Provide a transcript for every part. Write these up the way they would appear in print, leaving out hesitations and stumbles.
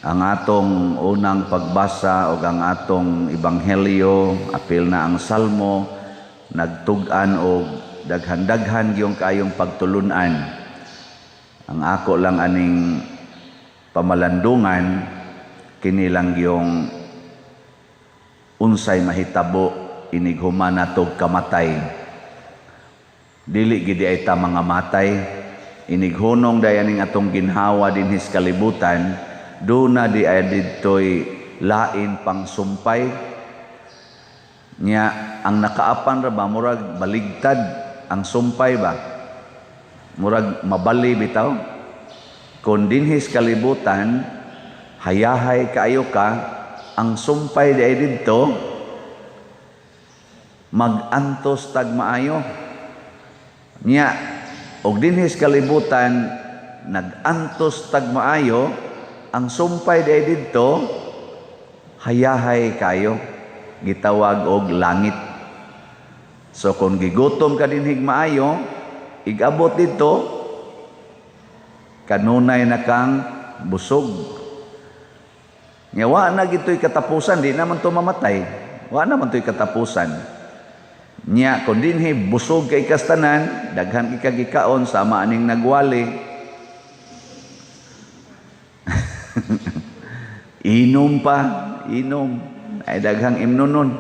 Ang atong unang pagbasa o ang atong ebanghelyo, apil na ang salmo, nagtug-an og daghan-daghan gyung kaayong pagtulunan. Ang ako lang aning pamalandungan, kini lang gyung unsay mahitabo inig human natog kamatay. Dili gid ay ta mga matay. Inig hunong dayaning atong ginhawa dinhi sa kalibutan, duna di ay didtoy lain pang sumpay. Nya ang nakaapan ra ba, murag baligtad ang sumpay ba, murag mabali bitaw. Kung dinhi sa kalibutan hayahay kaayo ka, ang sumpay di ay didto magantos tag maayo. Nya og dinhi sa kalibutan nagantos tag maayo, ang sumpay di ay didto hayahay kayo, gitawag og langit. So kung gigutom ka dinhig maayo, igabot didto kanunay na kang busog. Nya wa na gito'y katapusan, di naman to mamatay. Wa naman to'y katapusan. Nya kung dinhi busog kay kastanan, daghan kay gikaon sama aning nagwali. Inom pa, inom. Ay daghang imnonon.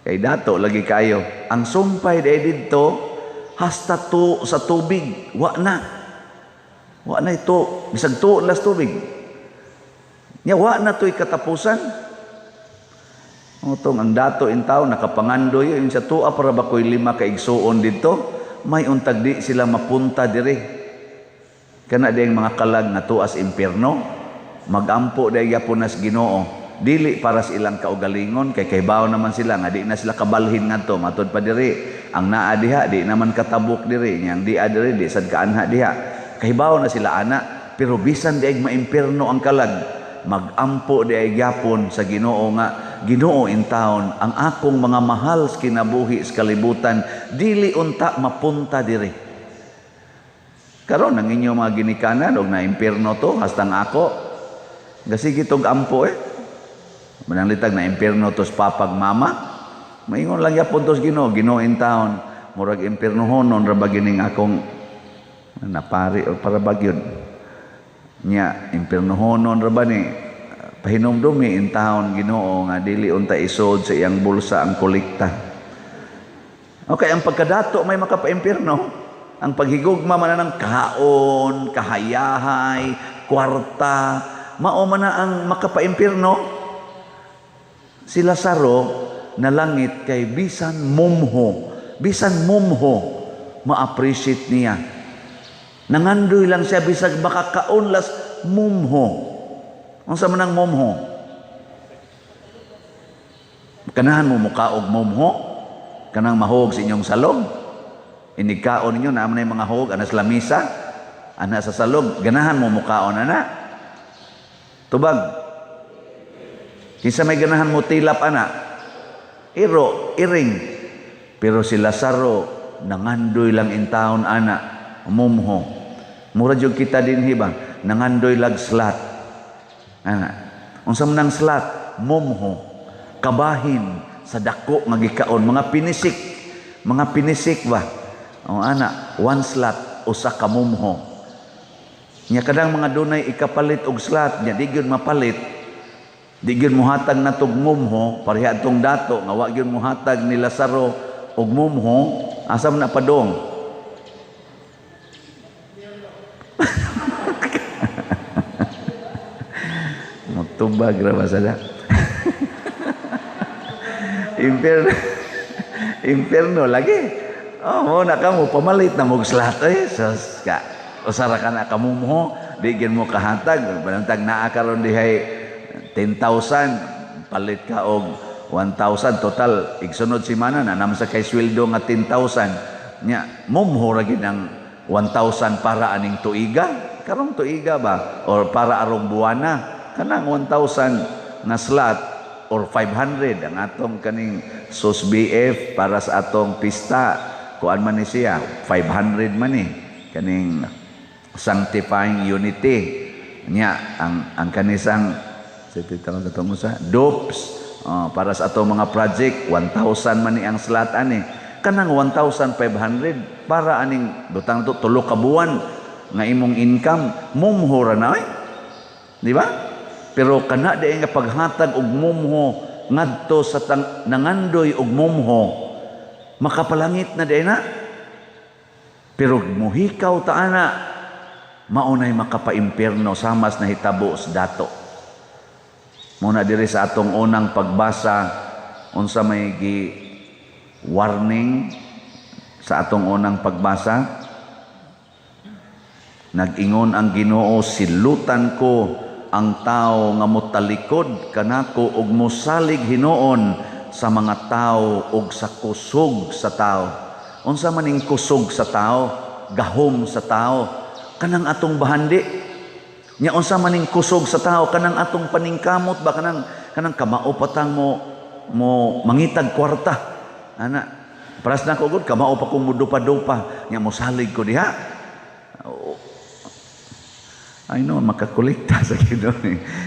Kay dato lagi kayo. Ang sumpay day didto hasta to sa tubig, wa na. Wa na ito, bisag tuon las tubig. Nya wa na to'y katapusan. Utong ang dato in tao nakapangandoy yun sa tuwa para ba ko'y lima ka igsuon didto, may untag di sila mapunta diri. Kana diyang mga kalag nga tuas impierno, magampo day gyapon nas Ginoo. Dili para sa ilang kaugalingon kay kaybaw naman sila nga di na sila kabalhin ngadto matud pa diri. Ang naa diha di naman katabok diri, nyang di diri di sad kaanha diha. Kaybaw na sila ana, pero bisan di ay maimpierno ang kalag, magampo di ay gyapon sa Ginoo nga Ginoo in town ang akong mga mahal sa kinabuhi sa kalibutan dili unta mapunta diri. Karon ang inyo mga ginikanan og naimpierno to hastang ako gasige tog ampo. Mananglitag na impierno to sa papag mama. Maingon lang yapon tos Ginoo, Ginoo in town. Murag impiernohonon ra ba gining akong napari o para bagyod. Nya impiernohonon ra ba ni pahinumdumi in town Ginoo nga dili unta isod sa iyang bulsa ang kolekta. Okay, ang pagkadato may makapaimpierno. Ang paghigugma man ng kaon, kahayahay, kwarta, mao man na ang makapaimpierno. Si Lazaro nalangit kay bisan mumho ma-appreciate niya. Nangandoy lang siya bisag makakaon las mumho. Unsa man ang mumho? Kanahan mo mukaog mumho? Kanang mahog sa inyong salog? Inigkaon ninyo, naman na yung mga hog, anas lamisa, ana sa salog, ganahan mo mukaon, ana? Tubag. Kinsa may ganahan mo tilap, ana? Iro, iring. Pero si Lazaro, nangandoy lang in town, ana, mumho. Mura jud kita dinhi ba? Nangandoy lag slat. Ana. Unsa man ang slat? Mumho. Kabahin sa dako nga gikaon, mga pinisik. Mga pinisik ba? O ana, one slat usa ka mumho. Nya kadang mga dunay ikapalit og slat, nya di gyud mapalit. Di gyud mohatag natog mumho, pareha atong dato nga wa gyud mohatag ni Lazaro og mumho, asa man na padong? Mutubag ra ba sada? Impierno. Impierno lagi. Oh, mo na ka mo pamalit na mog slat eh. Sus ka. Usara ka na kamumho, di gyud mo kahatag. Balantag naa karon dihay 10,000, palit ka og 1,000 total igsunod semana na naman sa kay sweldo nga 10,000. Nya mumho ra gid ang 1,000 para aning tuiga. Karong tuiga ba or para arong buwana kanang 1,000 nga slot or 500 ang atong kaning sus BF para sa atong pista. Kuan man ni siya, 500 man ni kaning sanctifying unity. Nya ang kanisang sa tawag katong usa dopes, oh, para sa atong mga project 1,000 man ni ang slot ani. Kanang 1,500 para aning butang to 3 ka buwan nga imong income, mumho ra na oy. Di ba? Pero kana di nga paghatag og mumho ngadto sa nangandoy og mumho, makapalangit na di na. Pero muhikaw ta ana, maunay makapaimpierno samas nahitabo sa dato. Muna diri sa atong unang pagbasa, unsa may gi warning sa atong unang pagbasa? Nag-ingon ang Ginoo, silutan ko ang tao nga motalikod kanako ug mosalig hinuon sa mga tao ug sa kusog sa tao. Unsa man ning kusog sa tao? Gahom sa tao, kanang atong bahandi. Nya unsa man ning kusog sa tao? Kanang atong paningkamot ba, kanang kamao patang mo mangitag kwarta. Ana, paras na ko gud, kamao pa kong mudupa-dupa, nya mosalig ko diha. Ay no, makakolekta sa Ginoo.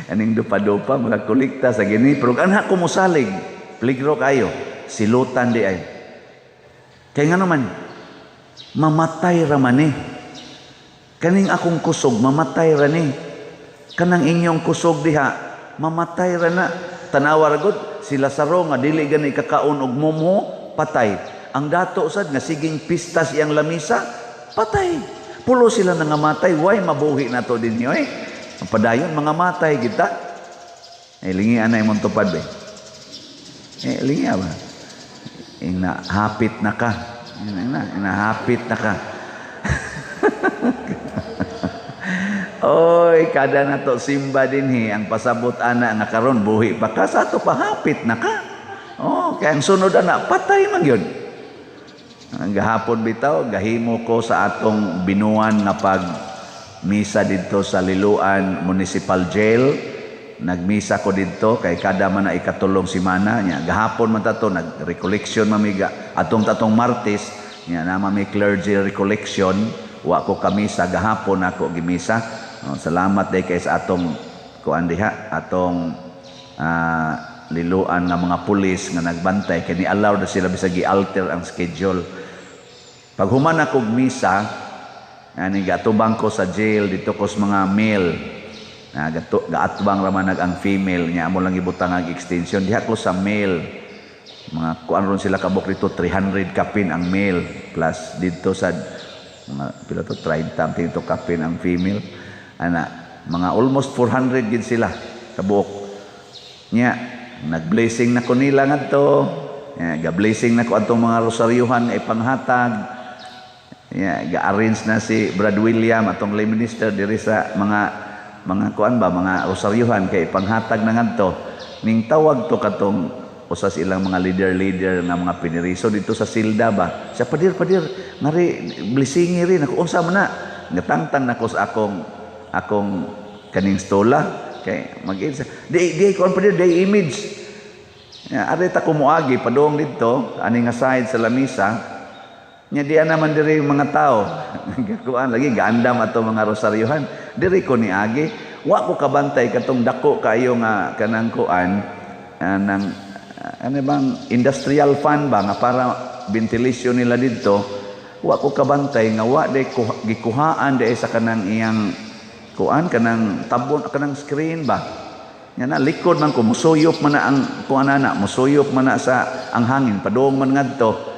Aning dupa-dupa, makakolekta sa gini. Pero anha ko mosalig, peligro kayo, silutan di ay. Kaya nga naman, mamatay ra man eh. Kaning akong kusog, mamatay ra ni. Kanang inyong kusog diha, mamatay ra na. Tanawa ra gud, sila Lazaro nga dili gani kakaon og mumho, patay. Ang dato sad nga siging pistas iyang lamisa, patay. Pulo sila nangamatay, why mabuhi na to dinyo eh? Ang padayon, mga matay kita. Eh, lingian na imong tupad eh. Eh, lingia ba? Ina, hapit na ka. Ina, hapit na ka. Oy, kada na to simba dinhi ang pasabot ana nga karon buhi pa ka, sa ato pa hapit na ka. Oh, kaya ang sunod ana patay man gyud. Ang gahapon bitaw, gahimo ko sa atong binuan nga pag misa didto sa Liloan Municipal Jail. Nagmisa ko didto kay kada man na ikatulong semana nya. Gahapon man tato nag-recollection mamiga atong tatong Martes nya na mami clergy recollection, wa ko kamisa gahapon ako gimisa. Oh, salamat day kay sa atong kuan diha, atong Liloan nga mga pulis nga nagbantay kay ni allow na sila bisag gi-alter ang schedule. Pag human ako og misa, ani gatubang ko sa jail dito ko sa mga male. Na gaatbang ra man ang female nya amo lang gibutang ang extension diha ko sa male. Mga kuan ron sila kabuk dito 300 kapin ang male plus dito sa mga pila to 30 dito kapin ang female. Ana mga almost 400 gid sila kabuok. Nya nag-blessing na ko nila ngadto. Nya ga-blessing na ko atong mga rosaryuhan nga ipanghatag. Nya ga-arrange na si Brad William atong lay minister diri sa mga kuan ba mga rosaryuhan kay ipanghatag na ngadto. Ning tawag to katong usa sa ilang mga leader-leader nga mga piniriso dito sa silda ba. Siya padir ngari blessingi rin ako unsa man na ngatangtang nako sa akong kaning stola kay mag-insa di kuan padir di image. Ya, ari ta kumuagi padung didto ani nga side sa lamisa. Nya diya naman diri mga tao. Gakuan lagi gaandam ato mga rosaryuhan. Diri ko niagi, wa ko kabantay katong dako kaayo nga kanang kuan nang ano bang industrial fan ba nga para ventilation nila didto. Wa ko kabantay nga wa day gikuhaan day sa kanang iyang kuan kanang tabon kanang screen ba. Nya na likod man ko musuyop man na ang kuan ana, musuyop man na sa ang hangin padung man ngadto.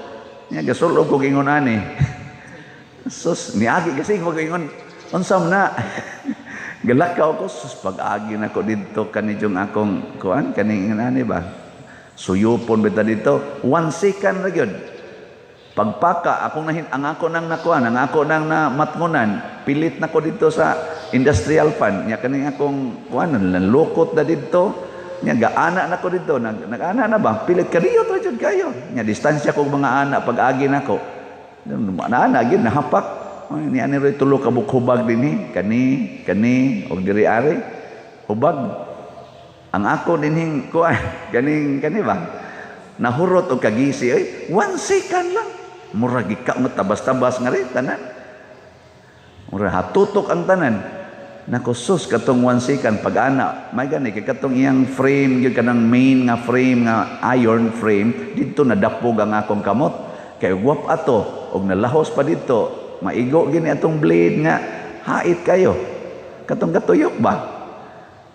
Nya gasulog ko ingon ani. Sus, niagi kasi ko ingon unsa man na. Galakaw ko sus pag-agi nako didto kanijong akong kuan kaning ani ba. Suyupon bita dito, 1 second ra gyud. Pagpaka akong nahin ang ako nang nakuan, ang ako nang namatngunan, pilit nako dito sa industrial fan. Nya kaning akong kuan nanlukot na didto. Nya gaana nako didto, nag-ana na ba? Pilit kaniyo ra jud kayo. Nya distansya kog mga ana pag-agi nako. Ana gyud nahapak. Ay, ni ani roy tulo ka bukhubag dinhi, kani, kani og diri ari. Hubag. Ang ako dinhing kuan, ganing kani ba? Nahurot og kagisi oy, 1 second lang. Mura gika mo tabas-tabas nga rin tanan. Mura hatutok ang tanan. Nako sus, katong 1 second pag ana may gani kay katong iyang frame gyud, kanang main nga frame nga iron frame didto nadapog ang akong kamot kay guwap ato og nalahos pa didto, maigo gini atong blade nga hait kayo, katong gatuyok ba.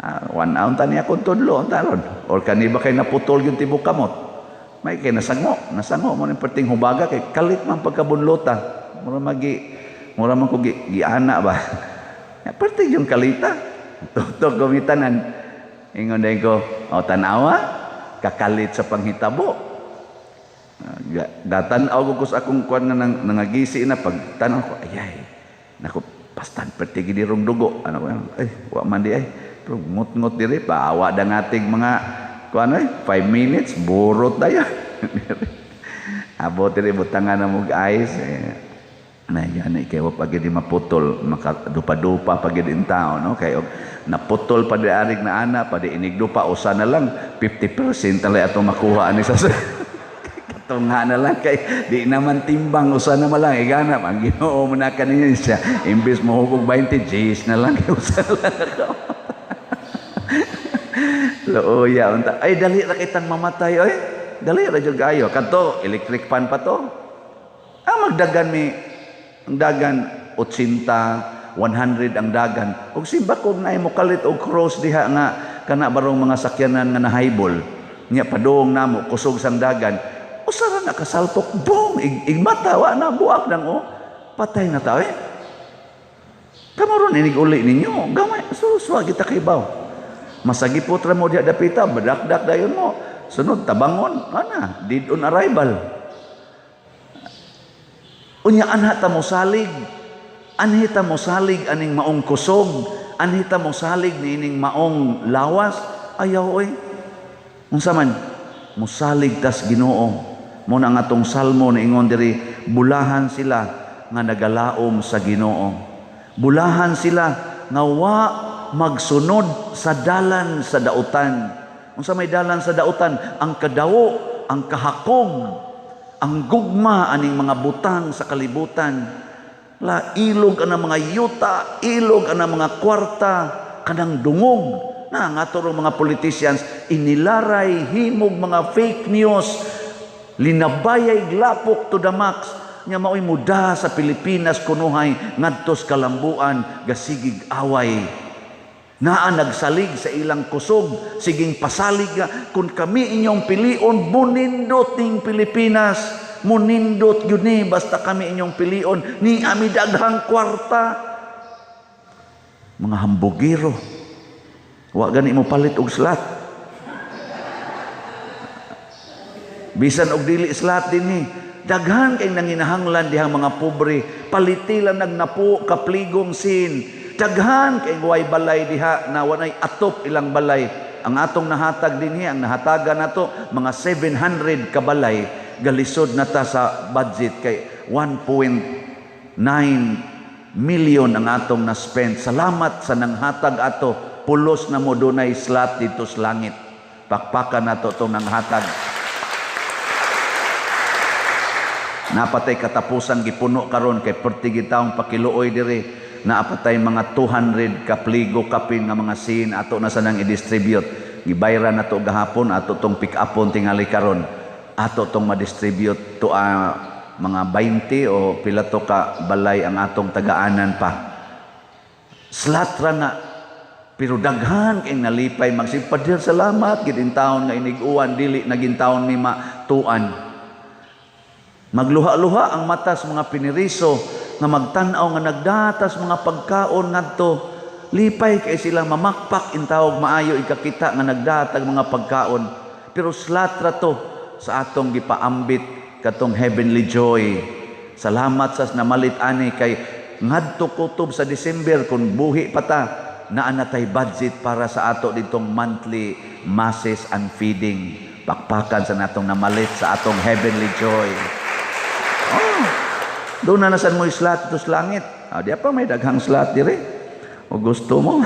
Ah, 1 hour ta niya akong tudlo unta ron or kani ba kay naputol yung tibok kamot, may kay nasango nasango mo ning perting hubaga kay kalit man pagkabunlota, mura magi mura man ko gi, giana ba. Ya, perting yung kalita. Tutok gumitanan. Ingon din ko, "O tanawa, kakalit sa panghitabo." Gatan-aw ko sa akong kuan nga nang, nangagisi na pag tanaw ko, ayay. Nako, pastan perti gid rong dugo. Ano ko, ay, wa man di ay. Pero ngut-ngut diri paawa da ngatig mga kuan ay, 5 minutes burot daya. Abot diri, butangan na mo ice eh. Na yan kay wa pa gid maputol, makadupa-dupa pa gid in tao, no, kay og naputol pa di arig na ana pa di inigdupa, usa na lang, 50% talay atong makuha ani sa katong na lang kay di naman timbang, usa na lang igana ang Ginoo mo na kaninyo siya, imbes mo hugog 20 Gs na lang kay usa na lang ako. Looya unta ay, dali ra kitang mamatay oy, dali ra jud kayo. Kadto electric fan pa to ang magdagan mi, ang dagan 80, 100 ang dagan. Ug simba ko na mo kalit og cross diha nga kana barong mga sakyanan nga nahaybol. Nya padung namo kusog sang dagan. Usa ra nakasalpok, boom, ig, igmata wa na buak nang oh. Patay na tao eh. Kamo ron inig uli ninyo, gamay suswa kita kay baw. Masagipot ra mo diha dapita, badakdak dayon mo. Sunod tabangon, ana, dead on arrival. Unya anha ta mo salig. Anhi ta mo salig aning maong kusog, anhi ta mo salig niining maong lawas. Ayaw oy. Unsa man musalig tas Ginoo. Mo na nga atong salmo na ingon diri, bulahan sila nga nagalaom sa Ginoo. Bulahan sila nga wa magsunod sa dalan sa dautan. Unsa may dalan sa dautan? Ang kadawo, ang kahakog, ang gugma aning mga butang sa kalibutan. La ilog ang mga yuta, ilog ang mga kwarta, kanang dungog na ang ato mga politicians inilaray himog mga fake news, linabayay glapok to the max nya maoy muda sa Pilipinas kunuhay ngadto sa kalambuan, gasigig away. Naa nagsalig sa ilang kusog, siging pasalig nga kung kami inyong pilion, munindot ning Pilipinas, munindot yun ni basta kami inyong pilion ni ami daghang kwarta. Mga hambugiro, wa gani mo palit og slot, bisan og dili slot dinhi, daghan kay nanginahanglan dihang mga pobre, paliti lang nagnapo kapligong sin. Daghan kay way balay diha na wanay atop ilang balay. Ang atong nahatag dinhi, ang nahatagan nato mga 700 ka balay, galisod na ta sa budget kay 1.9 million ang atong na-spend. Salamat sa nanghatag ato, pulos na mo dunay slot dito sa langit. Pakpakan nato tong nanghatag. Napatay katapusan gipuno karon kay perti gitawong pakiluoy diri. Naapatay mga 200 kapligo kapin nga mga sin ato na sanang i-distribute. Gibayran nato gahapon, ato tong pick upon tingali karon. Ato tong ma-distribute to mga 20 o pila to ka balay ang atong tagaanan pa. Slot ra na. Pero daghan kay nalipay magsipadir, salamat gid taon nga inig-uwan dili naging taon mi matuan. Magluha-luha ang matas mga piniriso nga magtan-aw nga nagdatas mga pagkaon ngadto. Lipay kay sila mamakpak intawog maayo ikakita nga nagdatag mga pagkaon. Pero slot ra to sa atong gipaambit katong heavenly joy. Salamat sa namalit ani kay ngadto kutob sa December kung buhi pa ta, naa na tay budget para sa ato ditong monthly masses and feeding. Pakpakan sa natong namalit sa atong heavenly joy. Oh, doon na nasan mo slot ito sa langit. Ah, di pa may daghang slot dire. O gusto mo.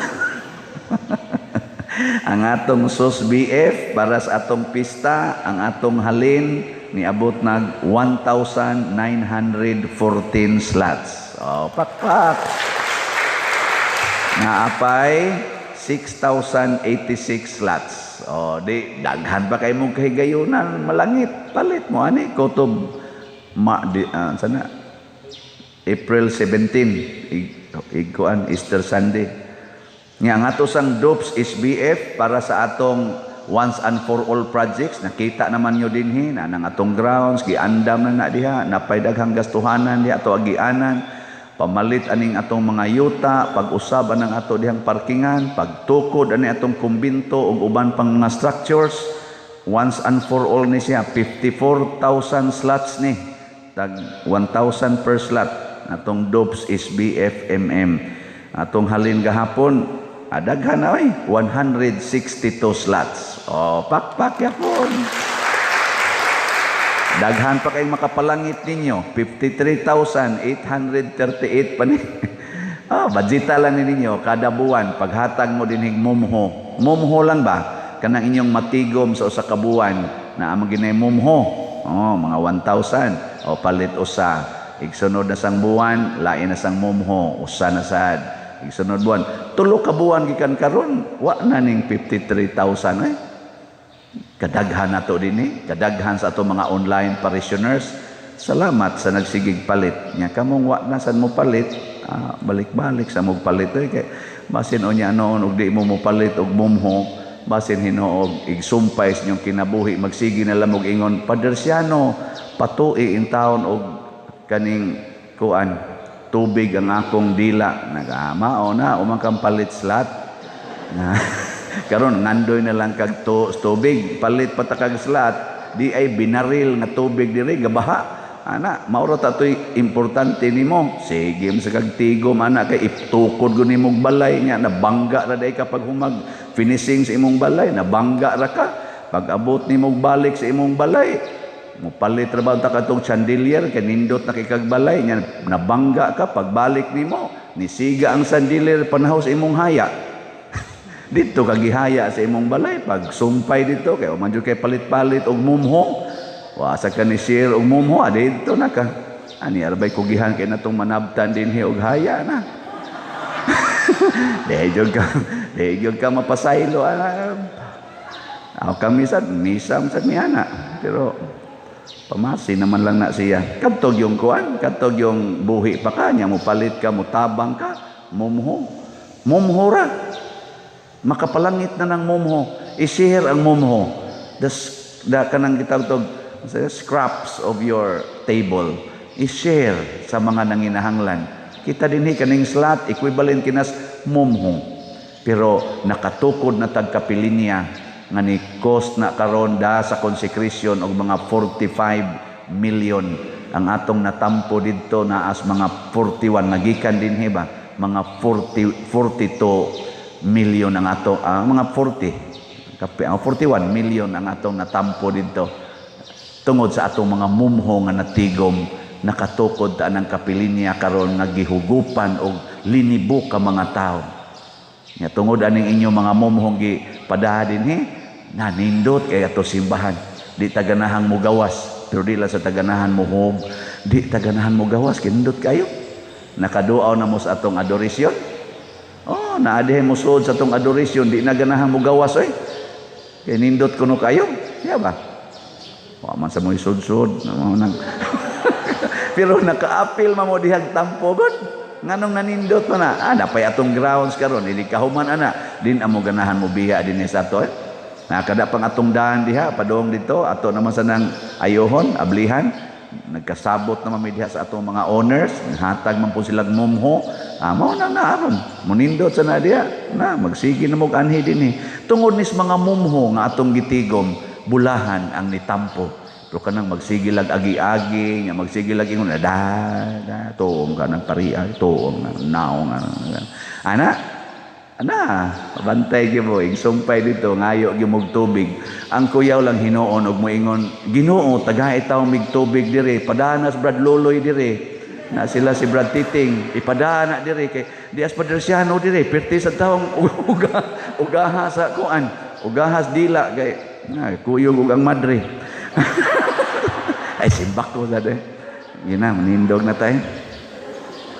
Ang atong SOS BF para sa atong pista, ang atong halin niabot nag 1,914 slots. Oh, pakpak. Naapay 6,086 slots. O, di, daghan pa kay mong kahigayunan, malangit. Palit mo, ani, kutob, ma, di, sana, April 17, igkuan, Easter Sunday. Nga, ang ato sang DOPS SBF para sa atong once and for all projects, nakita naman nyo dinhi, na nang atong grounds, giandam na na diha, napay daghang gastuhanan diha, ato agianan, pamalit aning atong mga yuta, pag-usab anang ato dihang parkingan, pagtukod ani atong kumbinto ug uban pang mga structures. Once and for all ni siya, 54,000 slots ni, tag 1,000 per slot atong DOPS SBFMM. Atong halin gahapon, adaghan na oy, 162 slots. Oh, pakpak yapon. Daghan pa kayong makapalangit ninyo. 53,838 pa ni. Oh, budgeta lang ni ninyo kada buwan paghatag mo dinhig mumho. Mumho lang ba? Kanang inyong matigom sa usa ka buwan na among ginay mumho. Oh, mga 1,000. O palit usa. Igsunod na sang buwan, lain na sang mumho, usa na sad. Igsunod buwan, tulo ka buwan gikan karon, wa na ning 53,000 eh. Kadaghan nato dinhi, kadaghan sa ato mga online parishioners. Salamat sa nagsigig palit. Nya kamong wa na san mo palit, balik-balik sa mo palit oy, kay basin unya noon og di mo mo palit og mumho, basin hinuog igsumpay sa inyong kinabuhi, magsige na lang og ingon, "Padersiano, patui in taon og kaning kuan tubig ang akong dila." Nagamao na umang kang palit slot na. Karon ngandoy na lang kag tubig, palit pa ta kag slot, di ay binaril nga tubig diri gabaha. Ana, mao ra ta toy importante nimo. Sige mo sa kag tigom ana kay itukod gud nimong balay nya nabangga ra day ka pag humag finishing sa imong balay, nabangga ra ka. Pag abot nimo balik sa imong balay, mupalit ra ba ta katong chandelier kay nindot na kay kag balay nya nabangga ka pagbalik nimo, nisiga ang chandelier panahon sa imong haya. Dito ka gihaya sa imong balay pag sumpay dito kay man jud kay palit-palit og mumho. Wa sa ka ni share og mumho dito na ka. Ani arbay kugihan kay natong manabtan dinhi og haya na. Di jud ka mapasaylo ana. Ako kami sad misa sad mi ana, pero pamasi naman lang na siya. Kadtog yung kuan, kadtog yung buhi pa ka niya, mo palit ka, mo tabang ka, mumho. Mumho ra. Makapalangit na ng mumho. I-share ang mumho. The kanang gitawag scraps of your table. I-share sa mga nanginahanglan. Kita dinhi kaning slot equivalent kinas mumho. Pero nakatukod na tag kapilinya nga ni cost na karon da sa consecration og mga 45 million ang atong natampo didto na as mga 41 nagikan dinhi ba, mga 40, 42 million ang ato, mga 40 kape, 41 million ang atong natampo didto tungod sa atong mga mumho nga natigom. Nakatukod ta ng kapilinya karon nga gihugupan og linibo ka mga tawo. Nya tungod aning inyong mga mumhong gi padaha dinhi, nanindot kay ato simbahan. Di taganahang mugawas, pero di lang sa taganahan mo hog, di taganahan mo gawas, kinindot kayo. Nakaduaw na mo sa atong adoration. Oh, naadihay mo suod sa atong adoration, di na ganahan mo gawas oy. Kay nindot kuno kayo. Iya ba? Wa man sa mo sud-sud. Pero nakaapil man mo dihag tampo god. Nganong nanindot man na? Napay atong grounds karon, hindi kahuman ana. Din amo ganahan mo biha dinhi sa ato. Eh. Nakada pang atong daan diha, padong dito, ato naman sa nang ayohon, ablihan. Nagkasabot naman mi diha sa atong mga owners, hatag man po silang mumho. Mao na naaron. Munindot sa na diha. Na magsige na mo anhi dinhi. Tungod nis mga mumho nga atong gitigom, bulahan ang nitampo. Pero kanang magsige lag agi-agi, nga magsige lag ingon, da, da, tuong ka ng pariya, tuong na, naong, ana, ana, bantay gyud mo, igsumpay dito, ngayo gyud mog tubig. Ang kuyaw lang hinuon og moingon, "Ginoo, tagahi taw mig tubig dire, padanas Brad Loloy dire." Na sila si Brad Titing, ipadana dire kay di as padersiano dire, perti sa taong uga, ugaha sa kuan, ugahas dila kay na kuyog og ang madre. Ay, simbak ko sa de. Yun na, manindog na tayo.